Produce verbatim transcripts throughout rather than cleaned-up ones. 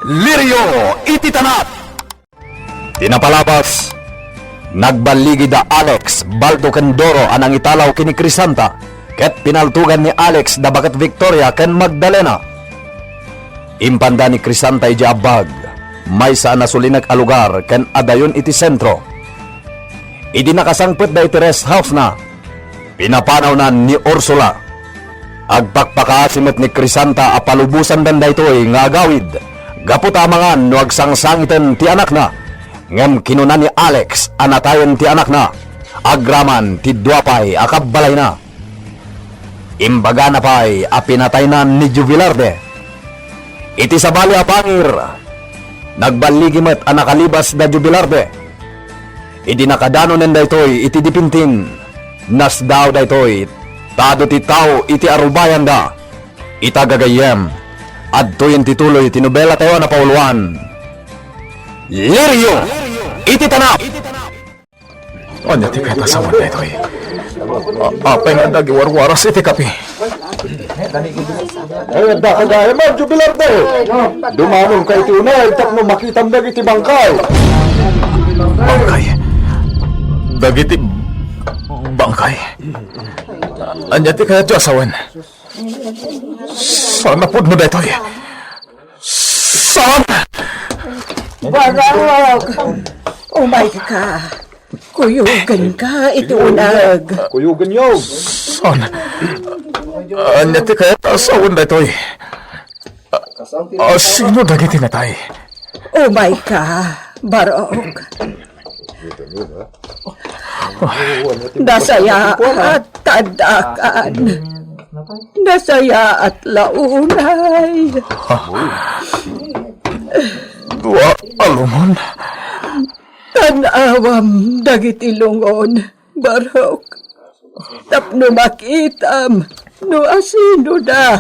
Lirio iti tanap. Ti napalabas, nagballigi da Alex, Baldo ken Doro a nangitalaw ken ni Crisanta, ket pinaltogan ni Alex da baket Victoria ken Magdalena. Impanda ni Crisanta idiay abbag, maysa a nasulinek a lugar ken adayon iti sentro. Idi nakasangpetda iti rest house-na, pinapanawna ni Ursula. Agpakpakaasi met ni Crisanta a palubosandan daytoy nga agawid gapu ta amangan no agsangsangiten ti anakna. Ngem kinuna ni Alex a natayen ti anakna agraman ti dua pay a kabbalayna. Imbagana pay a pinatayna ni Jubilarde. Iti sabali a pangir, nagballigi met a nakalibas da Jubilarde. Idi nakadanonen daytoy iti dipintin, nasdaaw daytoy ta adu ti tao iti arubayanda. Ita gagayyem, adtoyen ti tuloy ti nobelatayo a napauluan, Lirio iti Tanap. Ania ti kayat a sawen daytoy? A-, apay nga adda agiwarwaras iti kape? Ay, adda ka gayam, Jubilarde! Dumanonka iti uneg tapno makitam dagiti bangkay. Bangkay? Dagiti bangkay? Ania ti kayatyo a sawen? Saan a pudno daytoy? Saan? Barok! Umayka! Kuyogenka iti uneg. Kuyogenyo. Saan? Ania ti kayat a sawen daytoy? A, sino dagiti natay? Umayka, Barok. Nasayaat ta addakan. Nasayaat la unay. Dua a lungon. Tan-awam dagiti lungon, Barok. Tapno makitam no asinoda.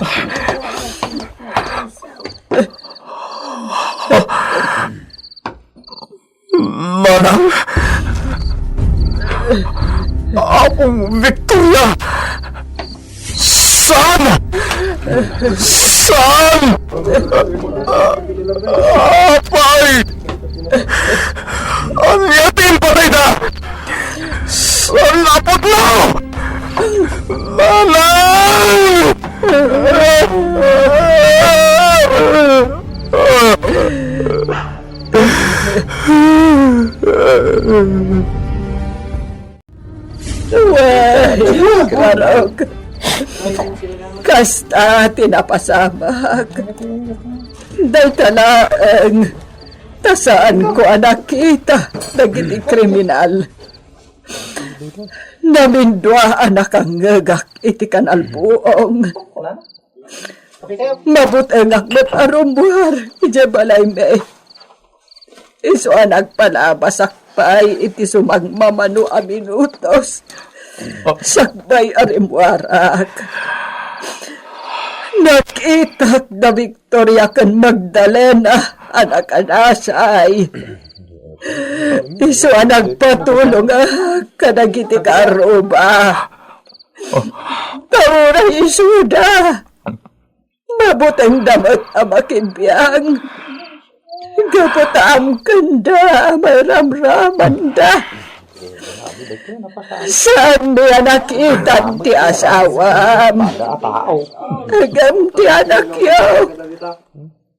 Nanang! Apong Victoria! Saan? Saan? Apay! Ania ti impatayda? Saan a pudno? Nanang! Wen, Barok. Kasta ti napasamak. Dayta laeng ta saanko a nakita dagiti kriminal. Namindua a nakangngegak iti kanalbuong. Mabutengak met a rummuar idiay balaymi. Isu a nagpalabasak pay iti sumagmamano a minutos. Sakbay a rimmuarak, nakitak da Victoria ken Magdalena a nakanasay. Isu a nagpatulongak kadagiti kaarruba. Ta uray isuda, mabutengda met a makibiang. Gapu ta amkenda a mairamramanda. Saanmi a nakitan ti asawam. Ngem ti anakyo,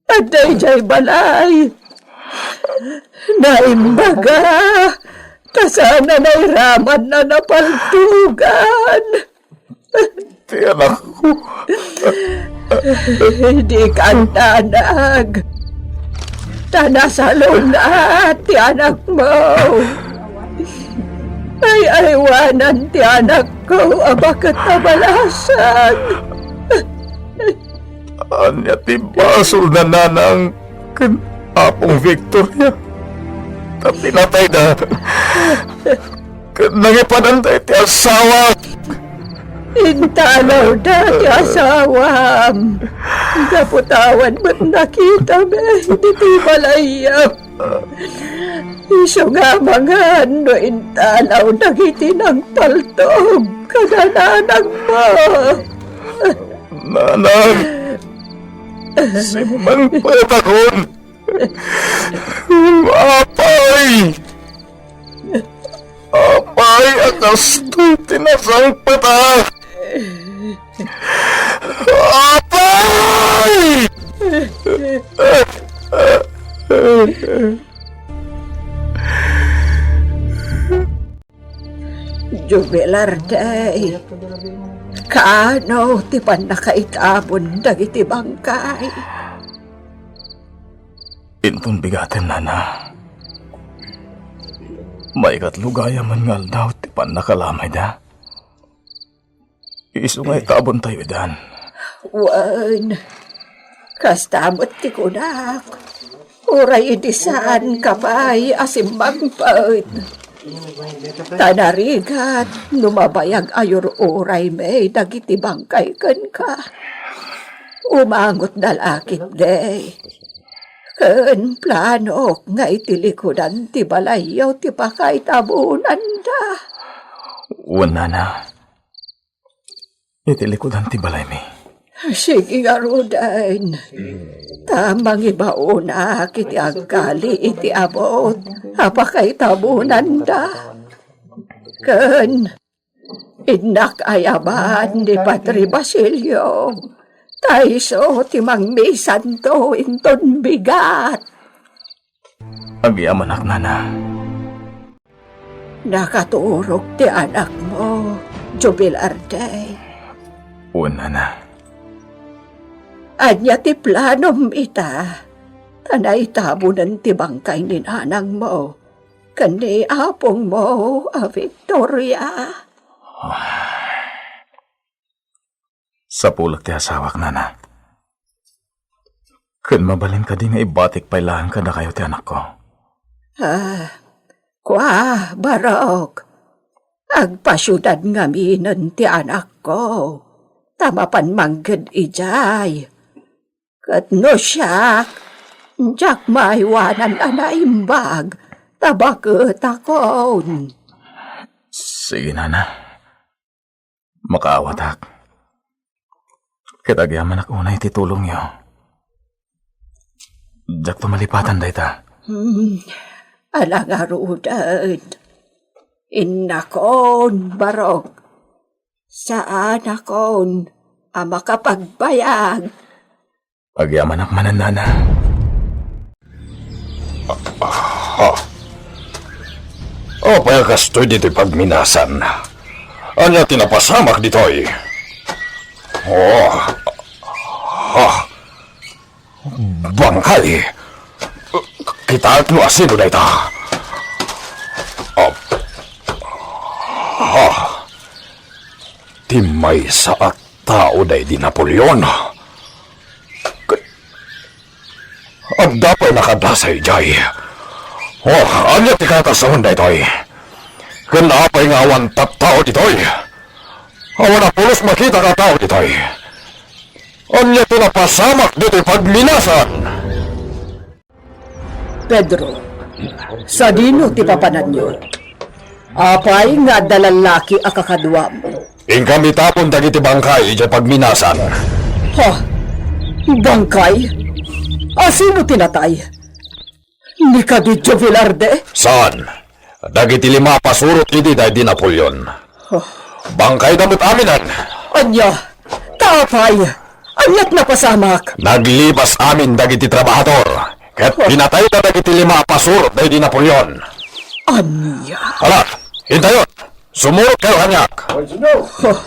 adda idiay balay. Naimbaga, ta saan a nairaman a napaltugan. Ti anakko. Dikan danag. Ta nasaluna ti anakmo. Ay-aywanan ti anakko a baket a balasang. Ania ti basolna, nanang, ken Apong Victoria? Ta pinatayda ken nangipadanda iti asawa. Intalawda ti asawam. Gapu ta awan met nakitami iti balayyo. Isu nga amangan no intalaw dagiti nangpaltog kada nanangmo. Nanang, simmangpetakon. Apay! Apay, a kastoy ti nasangpetak! Apay! Jubilar Day, kaano ti pannakaitabon dagiti bangkay? Inton bigaten, nana. Maikatlo gayam nga aldaw ti pannakalamayda. Isu nga itabontayo idan. Wen, kasta met ti kunak. Uray idi saan ka pay a simmangpet. Ta narigat no mabayag a yur-uraymi dagiti bangkay kenka. Umangotda la ketdi. Ken planok nga iti likudan ti balayyo ti pakaitabunan da. Wen, nana. Iti likudan ti balaymi. Sige ngaruden. Ta mangibaonak iti agkali iti abut a pakaitabunan da. Ken innak ayaban ni Padre Basilio, ta isu ti mangmisanto inton bigat. Agyamanak, nana. Nakaturog ti anakmo, Jubilar Day. Wen, nana. Ania ti planom ita? Ta naitabonen ti bangkay ni nanangmo ken ni apongmo a Victoria. Sapulek ti asawak, nana. Ken mabalin kadi nga ibatik pay laeng kadakayo ti anakko? Ah, kua, Barok. Agpasiudad ngaminen ti anakko, ta mapan mangged idiay. Ket no siak, diak maaywanan a naimbag, ta baketakon. Sige, nana. Makaawatak. Ket agyamanak unay ti tulongyo. Diakto malipatan dayta. Hmm, ala ngaruden. Innakon, Barok. Saanakon a makapagbayag. Agyamanak manen, nana. Ah. Apay a kastoy ditoy pagminasan? Ania ti napasamak ditoy? Oh. Ah. Bangkay. Kitaek no asino dayta. Ah. Ah. Ti maysa a tao daydi Napoleon. Adda pay nakadasay idiay. Oh, ania ti katasaon daytoy? Ken apay nga awan tattao ditoy? Awan a pulos makita a tao ditoy. Ania ti napasamak ditoy pagminasan? Pedro, sadino ti papananyo? Apay nga adda lallaki a kakaduam? Inkami tapon dagiti bangkay idiay pagminasan. Ha? Bangkay? Asino ti natay? Ni kadi Jovelarde? Saan. Dagiti lima a pasurot idi daydi Napoleon. Huh. Bangkayda met aminen. Ania? Ta apay? Aniat napasamak? Naglibas amin dagiti trabahador, ket pinatayda dagiti lima a pasurot daydi Napoleon. Ania? Ala, intayon. Sumurot kayo kaniak. Huh.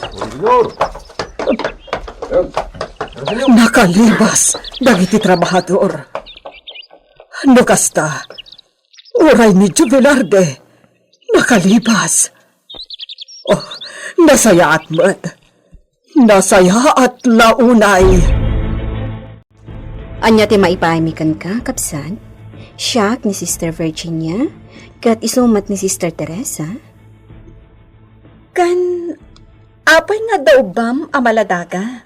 Nakalibas dagiti trabahador. No kasta, uray ni Jovelarde, nakalibas. Oh, nasayaat met. Nasayaat la unay. Ania ti maipaaymi kenka, kabsat? Siak ni Sister Virginia, ket isu met ni Sister Teresa. Ken apay nga adda ubbam a maladaga?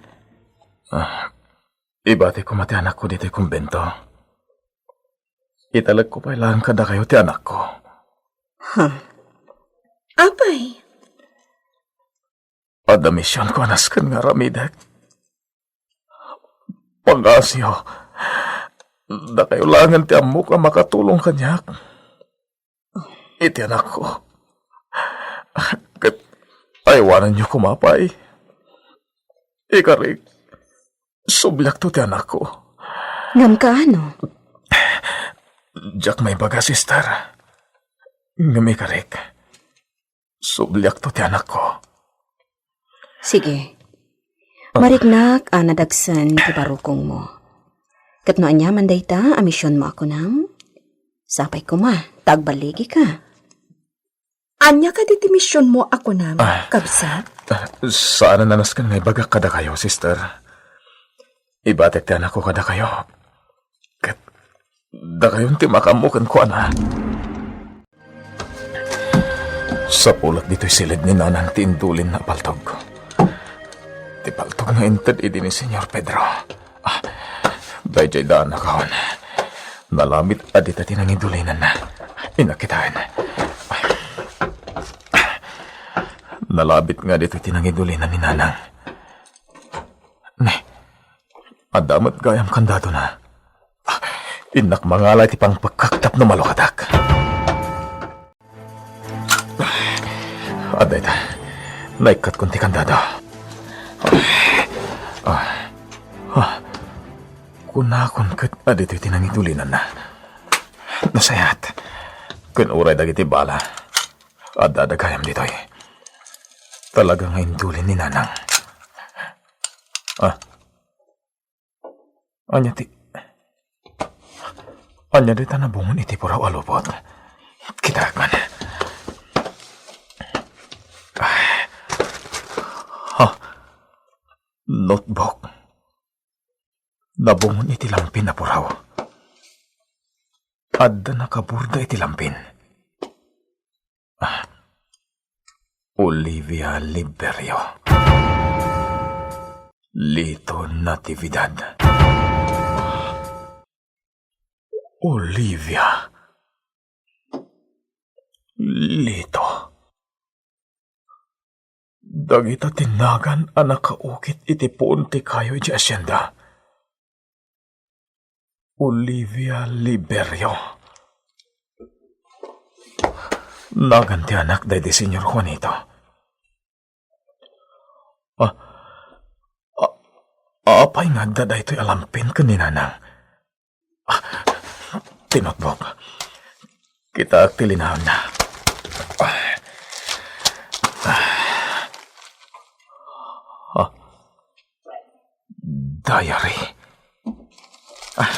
Ah, ibati koma ti anakko ditoy kumbento. Italekko pay laeng kadakayo ti anakko. Ha? Apay? Adda misionko a nasken nga aramidek. Pangngaasim, Dakayo laengen ti ammok a makatulong kaniak iti anakko. Ket aywanenyo koma pay. Ikarik, subliakto ti anakko. Ngem kaano? Diak maibaga, sister. Ngem ikarik, subliakto ti anakko. Sige. Ah. Mariknak a nadagsen ti barukongmo. Ket no aniaman dayta a misionmo a kunam, sapay koma ta agballigika. Ania kadi ti misionmo a kunam, Ah. kabsat? Ah, saan a nasken nga ibagak kadakayo, sister. Ibatek ti anakko kadakayo. Ket dakayon ti makaammo kenkuana. Sapulat ditoy siled ni Nanang ti indulin a paltog. Ti paltog nga inted idi ni Señor Pedro. Ah, daydiay daan a kaon. Nalabit a dita ti nangidulinanna. Inakitaen. Nalabit nga ditoy ti nangidulinan ni Nanang. Ne, adda met gayam kandadona. Ah, innak mangala iti pangpekkak tapno malukadak. Adda ita. Naikkatkon ti kandado. Ah, ah, kunakon ket adda ditoy ti nangidulinanna. Nasayaat. Ken uray dagiti bala, adda gayam ditoy. Talaga nga indulin ni Nanang. Ah, Ania ti, ania dayta nabungon iti puraw a lupot? Kitaek man. Ha? Notebook. Nabungon iti lampin a puraw. Adda nakaborda iti lampin. Ah. Olivia Liberio. Lito Natividad. Olivia. Lito. Dagita ti nagan a nakaukit iti puon ti kayo iti asienda. Olivia Liberio. Nagan ti anak daydi Señor Juanito. Ah, ah, apay nga adda daytoy a lampin ken ni Nanang? Ah, ti notebook. Kitaek ti linaonna. Ah. Ah. Diary. Ah.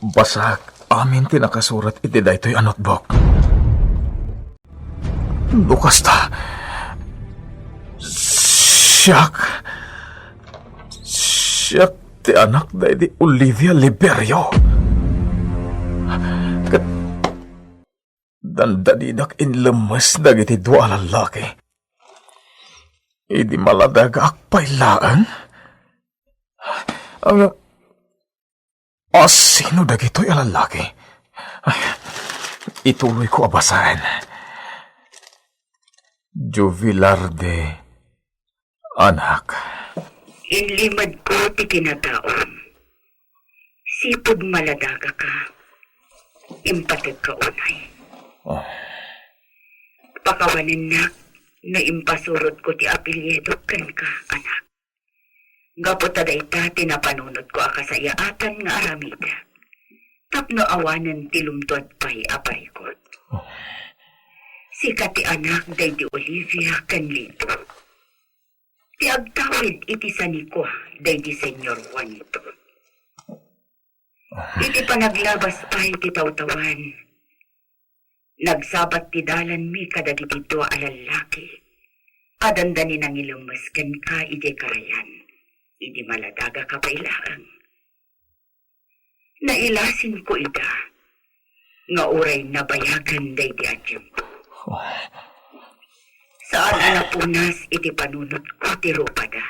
Basaek amin ti nakasurat iti daytoy a notebook. No kasta, siak, siak ti anak daydi Olivia Liberio. Ket dandanidak inlemmes dagiti dua a lallaki. Idi maladagaak pay laeng? Ang, a, sino dagitoy a lallaki? Ay, ituloyko a basaen. Jovelarde, anak. Inlimedko ti kinataom. Sipud maladagaka, impategka unay. Oh. Pakawanennak no impasurotko ti apelyido kenka, anak. Gapu ta dayta ti napanunotko a kasayaatan nga aramidek, tapno awanen ti lumtuad pay a parikut. Oh. Sika ti anak daydi Olivia ken Lito. Ti agtawid iti sanikua daydi Señor Juanito. Iti panaglabas pay ti tawtawan, nagsabat ti dalanmi kadagiti dua a lallaki a dandani nangilemmes kenka idiay karayan idi maladagaka pay laeng. Nailasinko ida nga uray nabayagan daydi a tiempo. Oh. Saan a napunas iti panunotko ti rupada.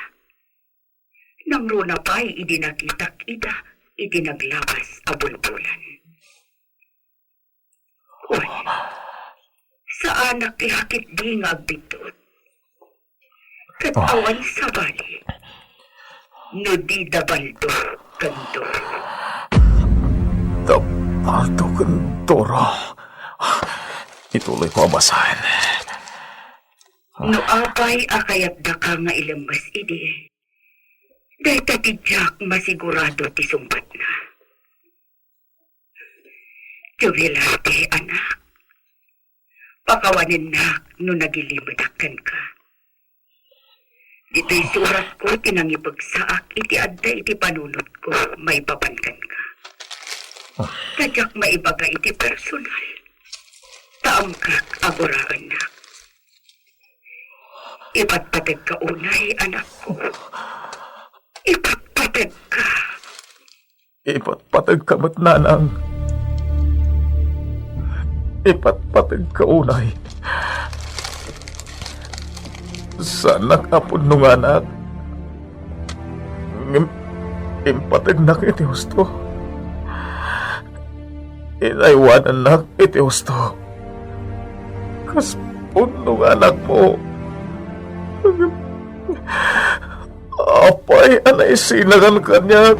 Nangruna pay idi nakitak ida iti naglabas a bulbulan. Wen, saanak la ketdi nga agbiddut. Ket Oh. awan sabali, no di da baldo ken Doro. Tapaldo ken Doro. Ituloy ko a basaen. No apay a kayatdaka nga ilemmes idi, dayta ti diak masigurado ti sungbatna. Jubilarte, anak. Pakawanennak no nagilimedak kenka. Ditoy suratko ti nangipegsaak iti adda iti panunotko maipapan kenka. Ta diak maibaga iti personal, ta amkak a guraennak. Ipatpategka unay, anakko. Ipatpategka. Ipatpategka met, nanang. Ipatpategka unay. Saanak a pudnonganak. Ngem impategnak iti husto. Inaywanennak iti husto. Kas pudnonganakmo. Apay a naisinagan kaniak?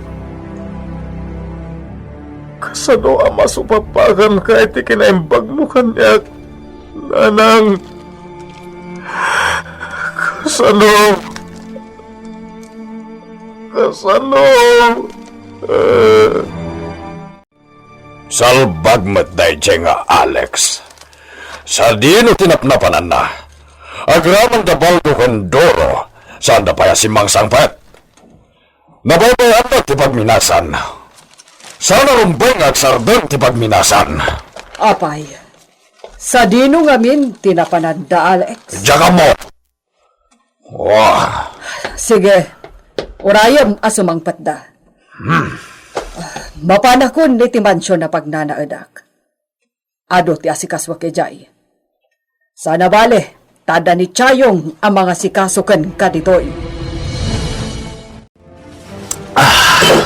Kasano a masupapakanka iti kinaimbagmo kaniak, nanang? Kasano? Kasano? Eh. Salbag met daydiay nga Alex. Sadino ti napnapananna? Agraman da Baldo ken Doro, saanda pay a simmangsangpet. Nabaybayan met ti pagminasan. Saan a rumbeng nga agsardeng ti pagminasan. Apay, sadino ngamin ti napananda, Alex? Diak ammo. Wah. Sige, urayem a sumangpetda. Hmm. Mapanakon iti mansion a pagnanaedak. Adu ti asikasuak idiay. Saan a bale, ta adda ni Chayong a mangasikaso kenka ditoy. Ah,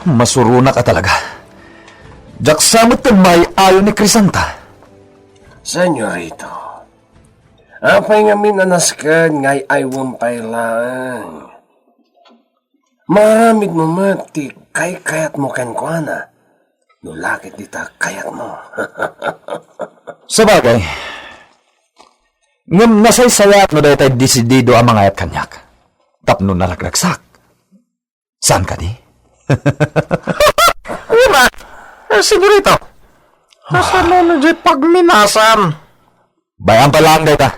masuronak a talaga. Diak sa met ken maay-ayo ni Crisanta. Senyorito, apay ngamin a nasken nga ay-aywem pay laeng? Maaramidmo met ti kaykayatmo kenkuana, no la ket dita kayatmo. Sabagay, ngem nasaysayaat no daytay desidido a mangayat kaniak tapno naragragsak. Saan kadi? Una, eh, senyorito, kasano no di pagminasan? Bay-am pay laeng dayta.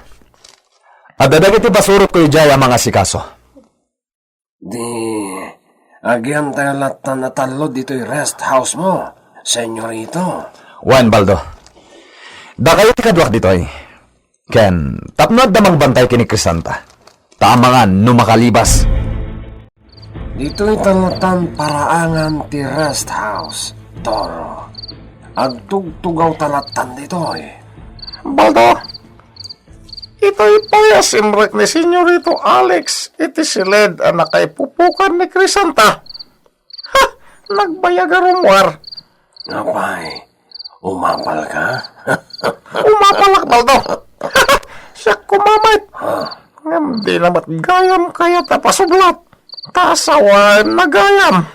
Adda dagiti basurotko idiay a mangasikaso. Di, agyamtayo lattan a tallo ditoy rest house mo, senyorito. Wen, Baldo. Dakayo ti kaduak ditoy. Ken, tapno adda mangbantay ken ni Crisanta, ta amangan no makalibas. Ditoy ta lattan paraangan ti rest house, Doro. Agtugtugawta lattan ditoy. Baldo, itoy pay a simrek ni Senyorito Alex iti siled a nakaipupukan ni Crisanta. Ha! Nagbayag a rummuar. Apay, umapalka? Umapalak, Baldo. Siak koma met. Ha? Ngem di na met gayam kayat a pasublat. Ta asawaenna gayam.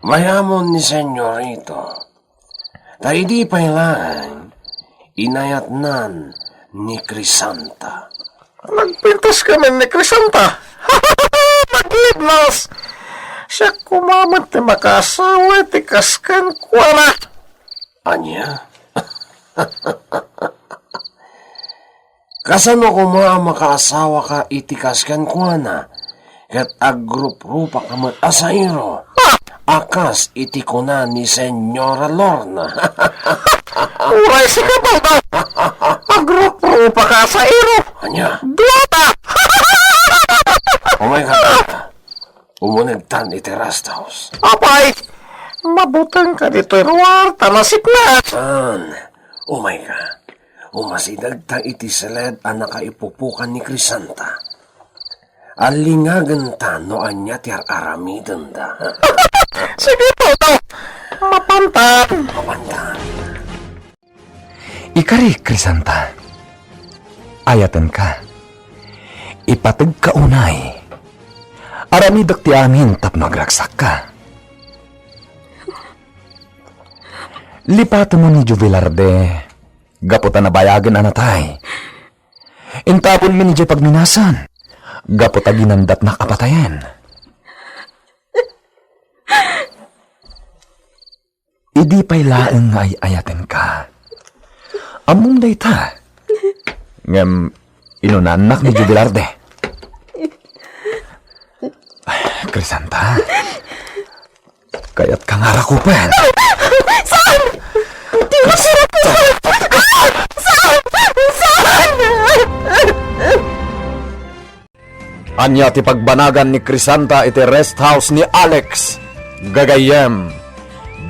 Mayamon ni Senyorito. Ta idi pay laeng, inayatnan ni Crisanta. Nagpintas kami ni Crisanta. Naglibnas! Siak koma met ti makaasawa iti kas kenkuana. Ania? Kasano koma a makaasawaka iti kas kenkuana, ket agruprupak met a sairo, a kas iti kuna ni Senyora Lorna? Uray sika, Baldo! Agruprupak a sairo! Ania? Duata! Umay ka, umunegtan iti rest house. Apay, mabutengka ditoy ruar, ta nasiknat. Saan? Umay ka. Umasidegta iti siled a nakaipupukan ni Crisanta. Allingagenta no ania ti ar-aramidenda. Sige, Toto. Mapantan. Mapantan. Ikari, Crisanta. Ayatenka. Ipategka unay. Aramidek ti amin tapno agragsakka. Lipatemo ni Jovelarde gapu ta nabayagen a natay. Intabonmi idiay pagminasan gapu ta ginandatnak a patayen. Idi pay laeng nga ay-ayatenka. Ammom dayta. Ngem inunaannak ni Jubilarde. Ay, Crisanta. Kayatka nga rakupen. Saan? Di mo sirakupen! Ah! Saan? Saan? Ania ti pagbanagan ni Crisanta iti rest house ni Alex? Gagayyem,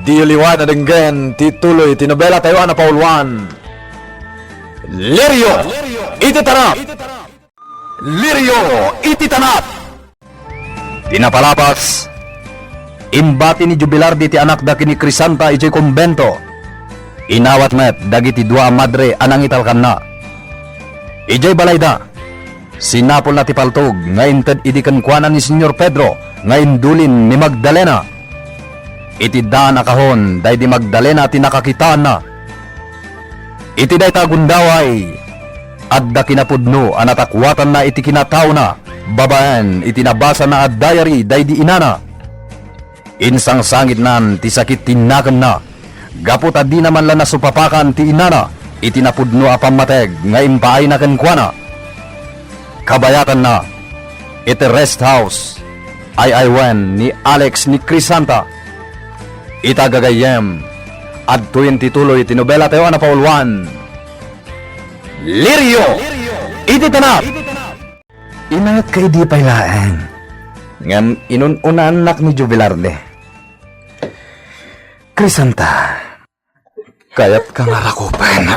diyo liwan a denggen ti tuloy ti nobela tayo a napauluan, Lirio iti Tanap! Lirio iti Tanap! Ti napalabas, imbati ni Jubilardi ti anakda ken ni Crisanta idiay kumbento. Inawat met dagiti dua a madre a nangitalkanna. Idiay balayda, sinapulna ti paltog nga inted idi kenkuana ni Señor Pedro nga indulin ni Magdalena. Iti daan a kahon, daydi Magdalena ti nakakitaanna. Iti dayta a gundaway, adda kinapudno a natakuatanna iti kinataona babaen iti nabasana a diary daydi inana. Insangsangitnan ti sakit ti nakemna gapu ta dina man la nasupapakan ti inana iti napudno a pammateg nga impaayna kenkuana. Kabayatanna, iti rest house, ay-aywen ni Alex ni Crisanta. Ita gagayyem, adtoyen ti tuloy ti nobela tayo a napauluan, Lirio iti Tanap! Inayat ka idi pay laeng. Ngem inun-unaannak ni Jubilarde. Crisanta, kayat ka nga rakupen.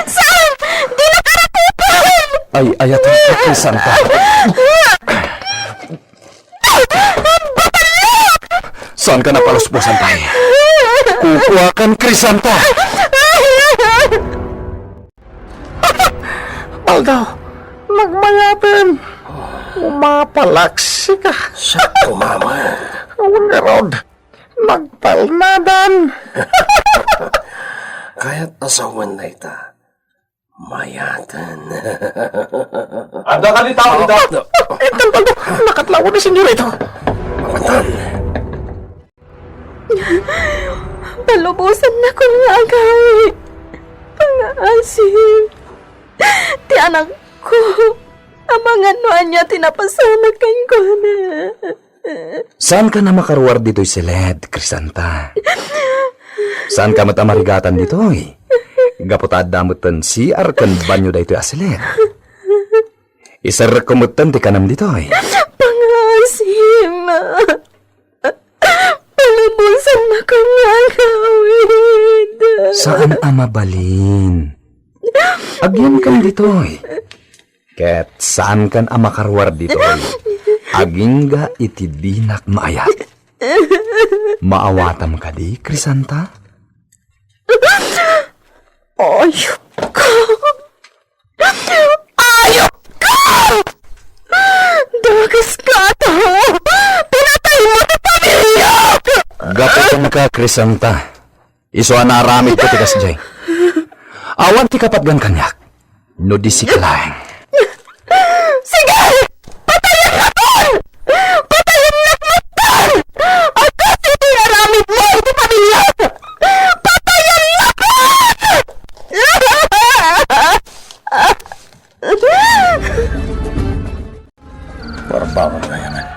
Saan? Di na ka rakupen! Ay, ayat ka, Crisanta. Saan ka napaluspusan, tay? Kukuakan, Crisanta. Aldaw, nagmayaten. Umapalaksi ka. Siak, mama. Awan ngarud, nagtalnadan. Kayat a sawen dayta. Mayaten. Adda ka di tao, di tao. Eh, tan, tan, tan. Nakatlawan ni Senyorito. Mapantan. Palubosannak nga agawid. Pangaasim. Ti anakko. Amangan no ania ti napasamak kenkuana. Saanka a makaruar ditoy siled, Crisanta. Saanka met a marigatan ditoy. Gapu ta adda metten C R ken banio daytoy a siled. Iserrekko metten ti kanam ditoy. Pangaasim. Palubosannak nga agawid. Saan a mabalin. Agyemkan ditoy. Ket saankan a makaruar ditoy. Agingga iti dinak maayat. Maawatam kadi, Crisanta? Ayupka! Ayupka! Dakes ka a tao! Pinataymo ti pamiliak! Gapu kenka, Crisanta. Isu a naaramidko ti kasdiay. Awan ti kapatgan kaniak no di sika laeng. Sige! Patayennakan! Patayennak metten! A kas iti inaramidmo iti pamiliak! Patayennakan! Parbaban gayamen.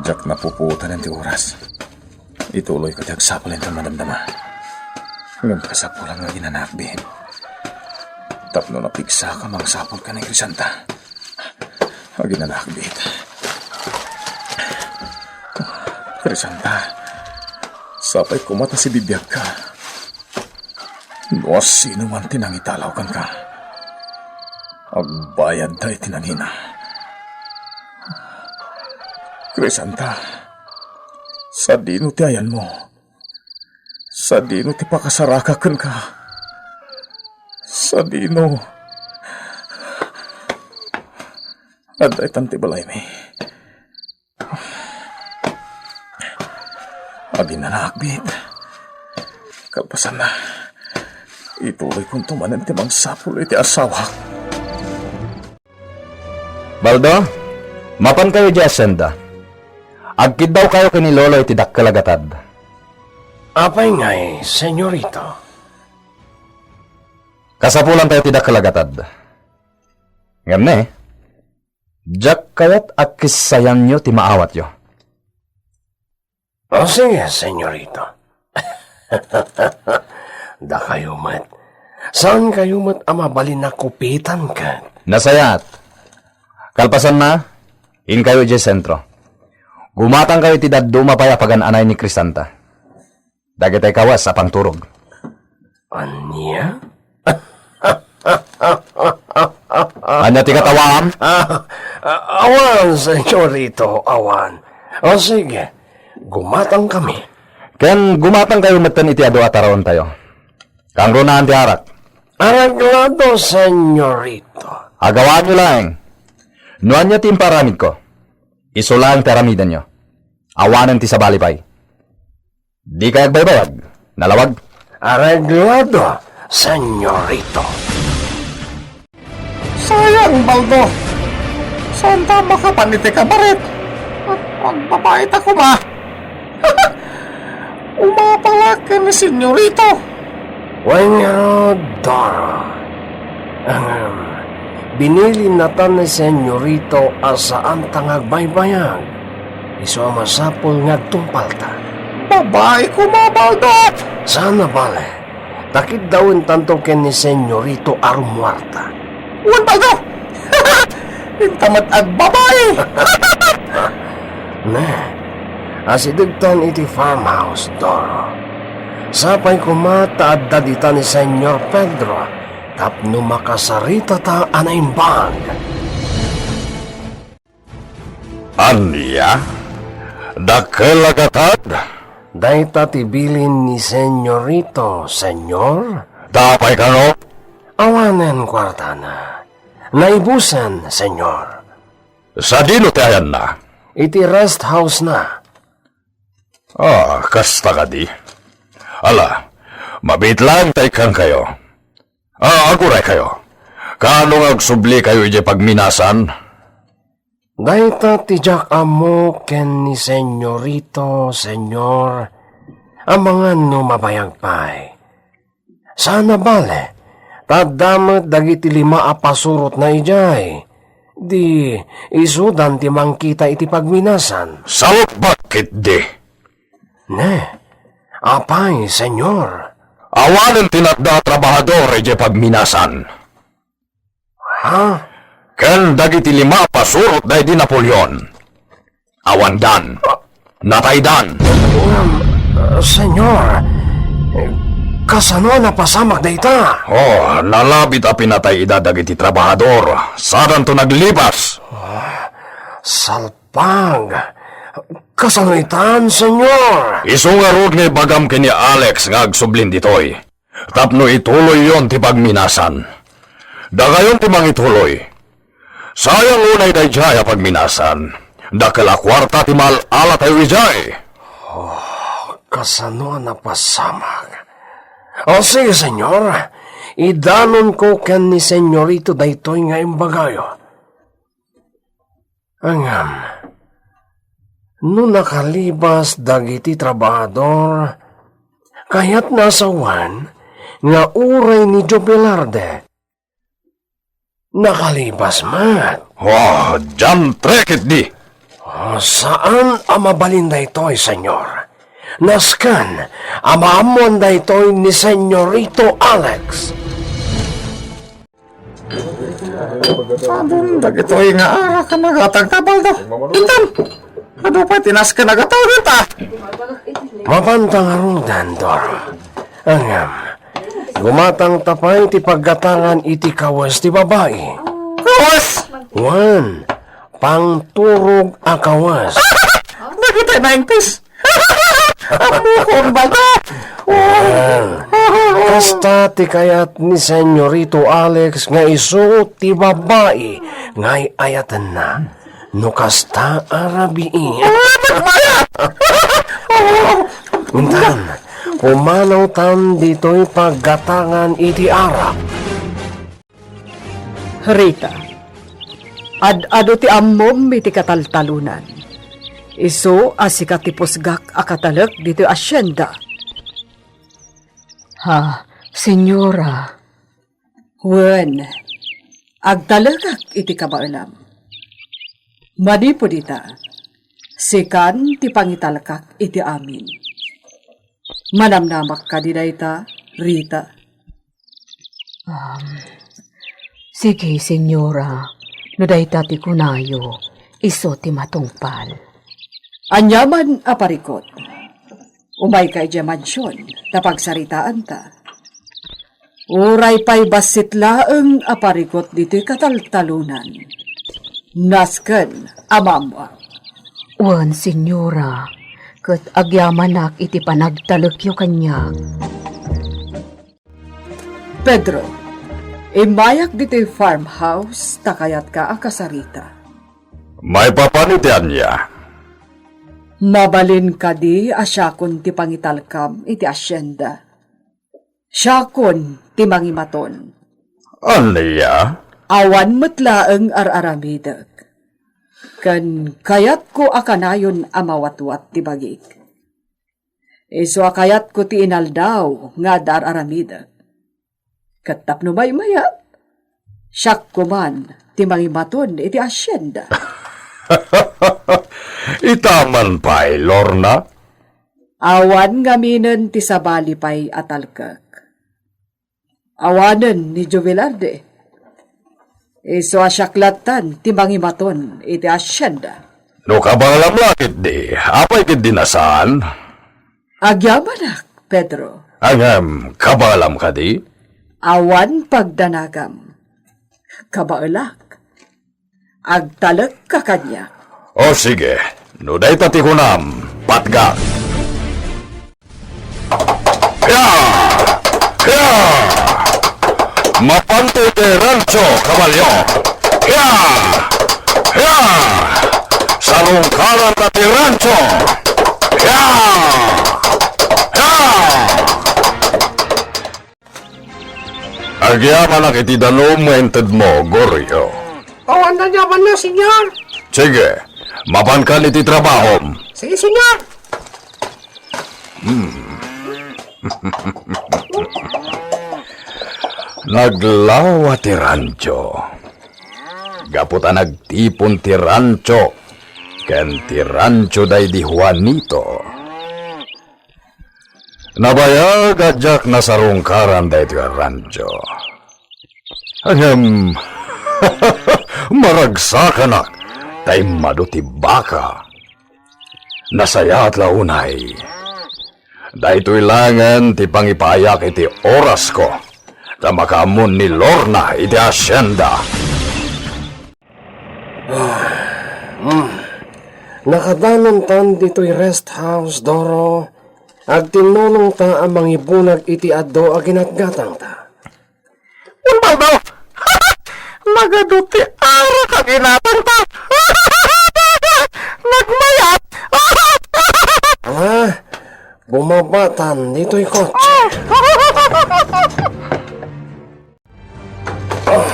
Diak napupuotan ti oras. Ituloyko ti agsapul inton madamdama. Ngem kasapulan nga aginanaak biit. Tapno napigsaka, mangsapulka ni Crisanta. Aginanaak biit. Crisanta, sapay koma ta sibibiagka. No asino man ti nangitalaw kenka, agbayadda iti nangina. Crisanta, sadino ti ayanmo? Sadino ti pakasaraka kenka? Sadino? Adda itan ti balaymi. Aginanaakbit. Kalpasanna, ituloykonto manen ti mangsapul iti asawak. Baldo, mapankayo idiay asyenda. Agkiddawkayo ken ni Lolo iti dakkel a gatad. Apay ngay, senyorito? Kasapulantayo ti dakkel a gatad. Ngem ne, diak kayat a kissayanyo ti maawatyo. O, sige, senyorito. Dakayo met. Saankayo met a mabalin a kupitan ket? Nasayaat. Kalpasanna, inkayo idiay sentro. Gumatangkayo iti dadduma pay a pagan-anay ni Crisanta. Dagitay kawes a pangturog. Ania? Ania ti katawaam? Ah, ah, awan, senyorito, awan. O sige, gumatangkami. Ken gumatangkayo metten iti adu a taraontayo. Kangrunaan ti arak. Areglado, senyorito. Agawaanyo laeng. No ania ti impaaramidko, isu laeng ti aramidenyo. Awanen ti sabali pay. Dikay agbaybayag. Nalawag? Areglado, senyorito. Sayang, Baldo. Saanta makapan iti kabaret. Ag-, agbabaita koma. Umapalak ken ni senyorito. Wen ngarud, Doro. Ahem. Binilinnata ni senyorito a saanta nga agbaybayag. Isu a masapul nga agtungpalta. Babai koma, Baldo! Saan a bale. Takiddawentanto ken ni senyorito a rummuarta. Wen, Baldo! Inta met agbabai! Ne, asidegtan iti farmhouse, Doro. Sapay koma ta adda dita ni Senyor Pedro tapno makasaritata a naimbag. Ania? Dakkel a gatad? Dayta ti bilin ni senyorito, senyor. Dapay kano? Awanen kuartana. Naibusen, senyor. Sadino ti ayanna? Iti rest house na. Ah, kasta kadi. Ala, mabiit laeng ta ikkankayo. Ah, aguraykayo. Kaano nga agsublikayo idiay pagminasan? Dayta ti diak ammo ken ni senyorito, senyor, amangan no mabayag pay. Saan a bale, ta adda met dagiti lima a pasurotna idiay. Di isudan ti mangkita iti pagminasan. Salbag ketdi. Ne, apay, senyor? Awanen ti natda a trabahador idiay pagminasan. Ha? Ken dagiti lima a pasurot daydi Napoleon. Awandan. Nataydan. Um, uh, senyor, eh, kasano a napasamak dayta? Oh, nalabit a pinatay ida dagiti trabahador. Sadanto naglipas. Salpag. Kasano itan, senyor? Isu ngarud nga ibagam ken ni Alex nga agsublin ditoy. Tapno ituloyyon ti pagminasan. Dakayon ti mangituloy. Sayang unay daydiay a pagminasan. Dakkel a kuarta ti maal-alatayo idiay. Oh, kasano a napasamak? O, sige, senyor. Idanonko ken ni senyorito daytoy nga imbagayo. Ngem, no nakalibas dagiti trabahador, kayatna a sawen nga uray ni Joe Velarde. Nakalibas met. Oh, diantre ketdi. Oh, saan a mabalin daytoy, senyor. Nasken a maammoan daytoy ni Senyorito Alex. Adun dagitoy nga arak a nagatagna, Baldo. Intan, adu pay ti nasken a gatanganta. Mapanta ngaruden, Doro. Ngem, gumatangta pay ti paggatangan iti kawes ti babai. Kawes! Wen, pangturog a kawes. Dagitoy naintis. Ammokon, Baldo! Well, kasta ti kayat ni Senyorito Alex nga isu ti babai nga ay-ayatenna. No kasta a rabii. Ah, nagmayat! Intan, pumanawtan ditoy paggatangan iti arak. Rita, ad-adu ti ammom iti kataltalonan. Isu a sika ti pusgak a katalek ditoy asienda. Ha, senyora. Wen, agtalekak iti kabaelam. Manipud ita, sikan ti pangitalkak iti amin. Manamnamak kadi dayta, Rita? Um, sige, senyora, no dayta ti kunayo, isu ti matungpal. Aniaman a parikut, umayka idiay mansion ta pagsaritaanta. Uray pay bassit laeng a parikut ditoy kataltalonan, nasken a maammoak. Wen, senyora, ket agyamanak iti panagtalekyo kaniak. Pedro, immayak ditoy farmhouse ta kayatka a kasarita. Maipapan iti ania? Mabalin kadi a siakon ti pangitalkam iti asienda? Siakon ti mangimaton. Ania? Awan met laeng ar-aramidek. Ken kayatko a kanayon a mawatwat ti bagik. Isu a kayatko ti inaldaw nga adda ar-aramidek. Ket tapno maymayat, siak koman ti mangimaton iti asienda. Ita man pay, Lorna? Awan ngaminen ti sabali pay a talkek. Awanen ni Jovelarde. Isu a siak lattan ti mangimaton iti asienda. No kabaelam la ketdi, apay ketdi a saan? Agyamanak, Pedro. Ngem, kabaelam kadi? Awan pagdanagam. Kabaelak. Agtalekka kaniak. O sige, no dayta ti kunam, patgak. Ya! Ya! Mapanto iti rancho, kabalyo. Ya! Ya! Sarungkaranta ti rancho. Ya! Ya! Agyamanak iti danum nga intedmo, Goryo. Awan aniamanna, Señor. Sige, mapankan iti trabahom. Sige, Señor. Hmm. Naglawa ti rancho. Gapu ta nagtipon ti rancho ken ti rancho daydi Juanito. Nabayag a diak nasarungkaran daytoy a rancho. Ngem, maragsakanak ta immadu ti baka. Nasayaat la unay. Daytoy laengen ti pangipaayak iti orasko ta makaammon ni Lorna iti hacienda. Hmm. Nakadanontan ditoy rest house, Doro. Agtinnulongta a mangibunag iti adu a ginatgatangta. Ubaldo! Nagadu ti arak a ginatangta! Nagmayat! Ah, bumabatan ditoy kotse. Ah.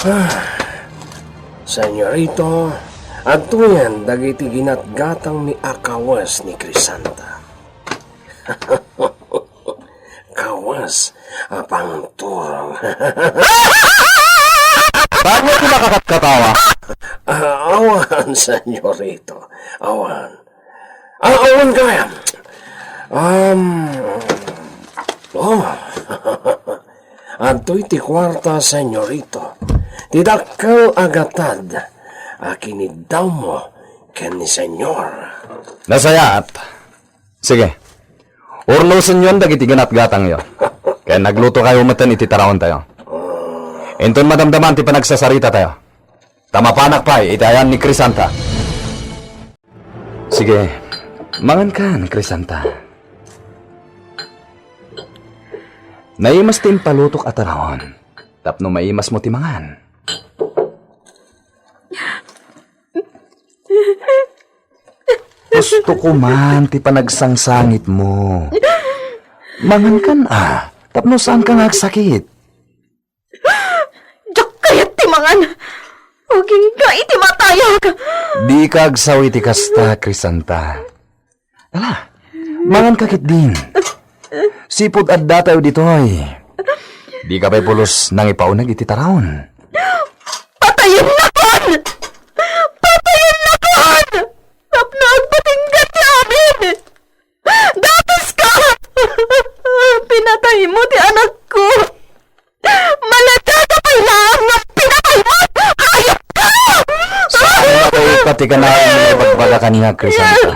Ah. Senyorito, adtoyen dagiti ginatgatangmi a kawes ni Crisanta. Kawes a pangturong. Banno ti makakatkatawa? Ah, awan, senyorito. Awan. Ah, awan gayam. Um, oh. Adtoy ti kuarta, senyorito. Ti dakkel a gatad a kiniddawmo ken ni senyor. Nasayaat. Sige. Urnosenyon dagiti ginatgatangyo. Ken aglutokayo metten iti taraontayo. Inton madamdaman ti panagsasaritatayo. Ta mapanak pay iti ayan ni Crisanta. Sige, mangankan, Crisanta. Naimas ti impalutok a taraon tapno maimasmo ti mangan. Gusto ko man ti panagsangsangitmo. Mangankan a, tapno saanka nga agsakit. Diak kayat ti mangan. Agingga iti matayak. Dika agsaw iti kasta, Crisanta. Ala, manganka ketdin. Sipud adda tayo ditoy. Dika pay pulos nangipauneg iti taraon. Patayennakon! Patayennakon! Tapno agpatingga ti amin! Dakaska! Pinataymo ti anakko! Maladaga pay laeng nga pinataymo! Ayupka! Saan na pay pati ka na nga ibagbaga kaniak, Crisanta?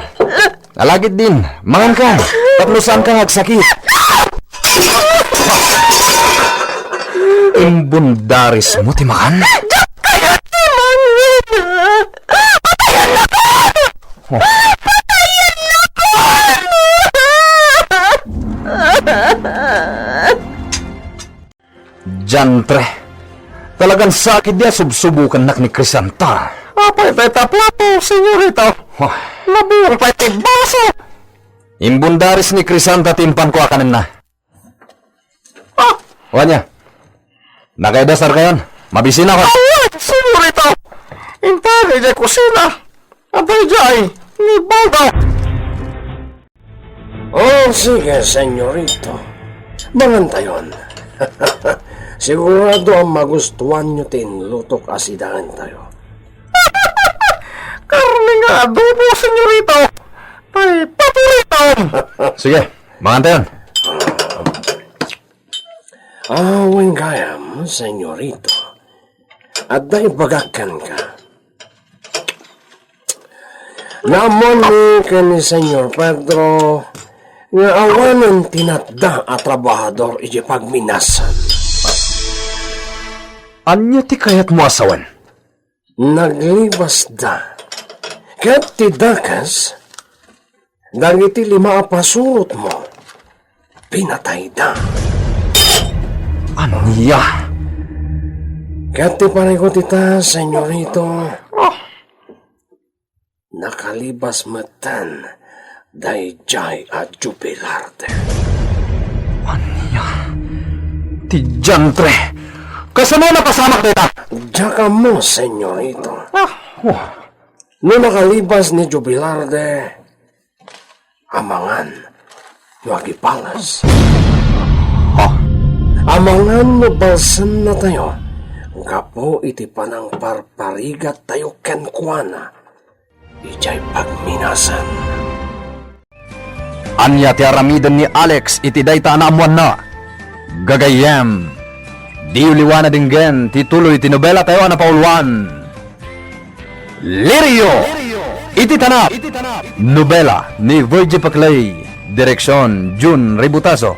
Alagidin, manganka, tapno saanka nga agsakit. Imbundarismo ti makan? Diak kayat ti mangan! Patayennakon! Oh. Patayennakon! Diantre. Talagan sakit dia subsubukannak ni Crisanta. Apay tay taplapo, senyorito? Oh. Nabuong pay ti baso. Imbundaris ni Crisanta ti impanko a kanenna. Ah! O ania? Nakaidasar kayon? Mabisinakon. Awan, senyorito. Intaga idiay kusina. Adda idiay ni Baldo. Oh, sige, senyorito. Mangantayon. Sigurado a magustuanyo ti inlutok a sidaentayo. Karne nga adobo, senyorito. Tay paporitom. Sige, mangantayon. Ah, wen gayam, senyorito. Adda ibagak kenka. Naammomi ken ni Senyor Pedro nga awanen ti natda a trabahador iti pagminasan. Ania ti kayatmo a sawen? Naglibasda. Ket ti dakes, dagiti lima a pasurotmo, pinatayda. Ania? Ket ti parikut ita, senyorito, nakalibas metten daydiay a jubilarde. Ania? Ti diantre! Kasano napasamak dayta? Diak ammo, senyorito. Ah, oh. No nakalibas ni Jubilarde, amangan no agipales. Ha? Amangan no balsennatayo gapu iti panangparparigattayo kenkuana idiay pagminasan. Ania ti aramiden ni Alex iti dayta a naammoanna? Gagayyem, diyo liwa nadenggen ti tuloy ti nobelatayo a napauluan, Lirio iti Tanap. Nobela ni Virgie Paclay, direksion Jun Ributaso.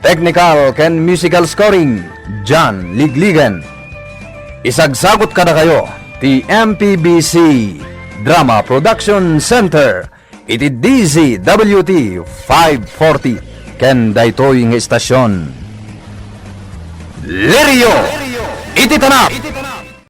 Technical ken musical scoring, John Ligligan. Isagsagut kadakayo ti M P B C Drama Production Center iti D Z W T five forty ken daytoy nga istasion. Lirio iti Tanap.